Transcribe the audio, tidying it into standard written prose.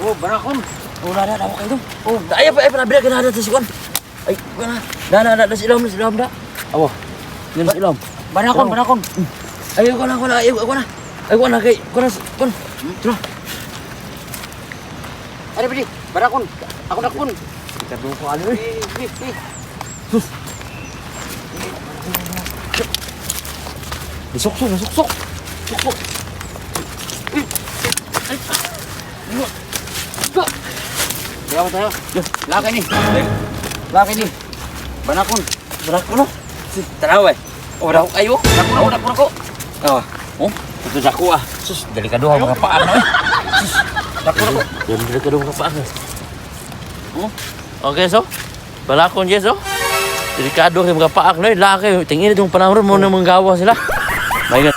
Oh, barakon. Oh, nada na kayo. Oh, ay pa ay pa nabira ka na sa sikuan. Ay, kana. Na na na sa ilom, sa ilom da. Awo. Yan sa ilom. Barakon, barakon. Ay, ko na ko na, ay ko na. Ay ko na kay ko na kon. Tara. Ari bili, barakon. Ako dakon. Kita dulu ko ano eh. Eh, eh, eh. Disuksok, disuksok. Suksok. Tayo tayo. Lakay ni. Lakay ni. Banakon. Barak ko no. Tanaw eh. Oh, dako kayo. Dakon ako, dakon ako. Oh. Oh, ito dako ah. Sus, delikado ang mga paan no eh. Sus, Dakon ako. Delikado mga paan eh. Oh. Okay so. Balakon yes so. Delikado kay mga paak no eh. Laki, tingin itong panahon mo na manggawa sila. May